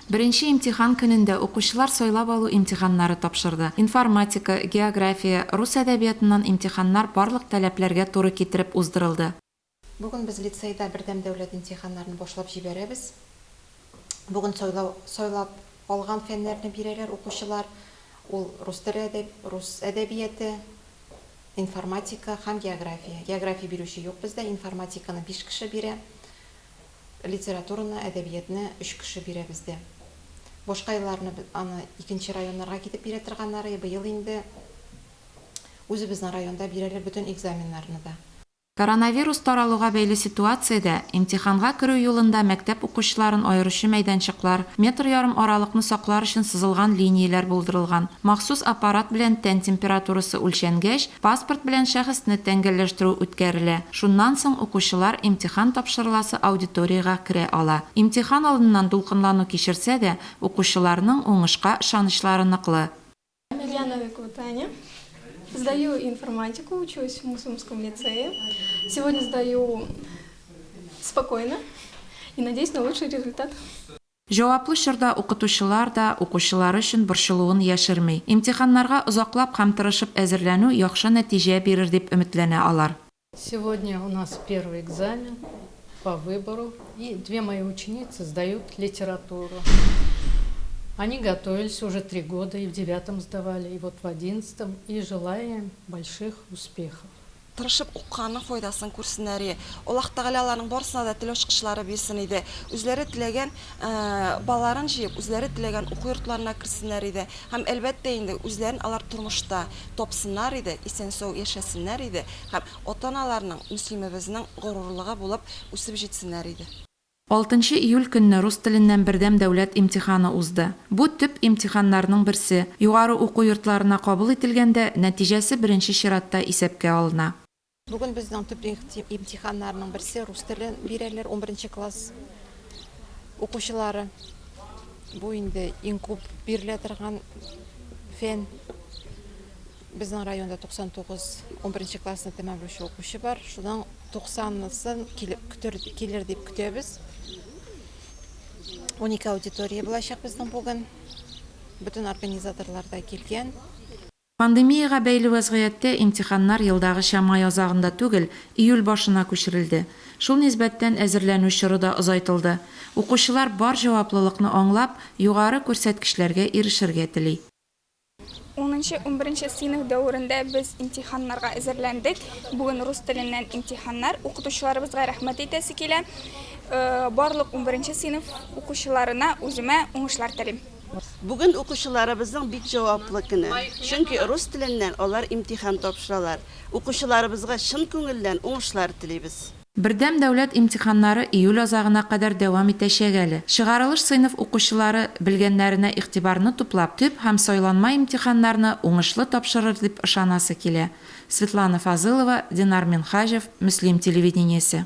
Беренче имтихан көнендә укучылар сайлап алу имтиханнары тапшырды. Информатика, география, рус әдәбиятыннан имтиханнар барлык таләпләргә туры китереп уздырылды. Бүген без лицейда бердәм дәүләт имтиханнарын башлап җибәрәбез. Бүген сайлау, сайлап алган фәннәрне бирәләр укучылар. Ул рус теле, әдәб, рус әдәбияте, информатика һәм география. География бирүче юк бездә, информатиканы биш кеше бирә. Литератураны, әдәбиятны өч кеше бирә бездә. Башка елларны аны икенче районнарга китеп бирә торганнар, быел инде үзебезнең районда бирәләр бөтен экзаменнарны да. Коронавирус таралуга бәйле ситуациядә имтиханга керү юлында мәктәп укучыларын аеручы мәйданчыклар, метр ярым аралыкны саклар өчен сызылган линияләр булдырылган. Махсус аппарат белән тән температурасы үлчәнгәч, паспорт белән шәхесне тәңгәлләштерү үткәрелә. Шуннан соң укучылар имтихан тапшырыласы аудиториягә керә ала. Имтихан алдыннан дулкынлану кичерсә дә, укучыларның уңышка ышанычлары ныклы. Я Новикова Таня. Сдаю информатику, учусь в Мусумском лицее. Сегодня сдаю спокойно и надеюсь на лучший результат. Җаваплы чорда укытучылар да укучылары өчен борчылуын яшерми. Имтиханнарга озаклап һәм тырышып әзерләнү яхшы нәтиҗә бирер дип өметләнә алар. Сегодня у нас первый экзамен по выбору, и две мои ученицы сдают литературу. Они готовились уже три года, и в девятом сдавали, и вот в одиннадцатом, и желаем больших успехов. Тырышып укыганның файдасын күрсеннәр и. Аллаһ Тәгалә аларның барысына да тел ачкычлары бирсен иде. Үзләре теләгән балаларын җыеп, үзләре теләгән уку йортларына керсеннәр иде. Һәм, әлбәттә инде, үзләрен алар тормышта тапсыннар иде, исән-сау яшәсеннәр иде һәм ата-аналарының, Мөслимебезнең горурлыгы булып үсеп җитсеннәр иде. Алтынчы июль көнне рус теленнән бердәм дәүләт имтиханы узды. Бу, төп имтиханнарның берсе. Югары уку йортларына кабул ителгәндә, нәтиҗәсе беренче чиратта исәпкә алына. Бүген безнең төп имтиханнарның берсе, рус телен бирәләр унберенче класс укучылары. Бу инде иң күп бирелә торган фән. Безнең районда 99 унберенче классны тәмамлаучы укучы бар. Шуның 90-нысын килеп көтер, килер дип көтәбез. 12 аудитория булачак безнең бүген. Бөтен организаторлар да килгән. Пандемиягә бәйле вәзгыятьтә имтиханнар елдагыча май азагында түгел, июль башына күчерелде. Шул нисбәттән әзерләнү чоры да озайтылды. Укучылар бар җаваплылыкны аңлап, югары күрсәткечләргә ирешергә тели. Унынчы-унберенче сыйныф дәверендә без имтиханнарга әзерләндек. Бүген рус теленнән имтиханнар. Укытучыларыбызга рәхмәт әйтәсе килә. Барлык унберенче сыйныф укучыларына, үземә уңышлар телим. Бүген укучыларыбызның бик җаваплы көне, чөнки рус теленнән алар имтихан тапшыралар. Укучыларыбызга чын күңелдән уңышлар телибез. Бердәм дәүләт имтиханнары июль азагына кадәр дәвам итәчәк әле. Чыгарылыш сыйныф укучылары, белгәннәренә игътибарны туплап, төп һәм сайланма имтиханнарны уңышлы тапшырыр дип ышанасы килә. Светлана Фазылова, Динар Минһаҗев, Мөслим телевидениесе.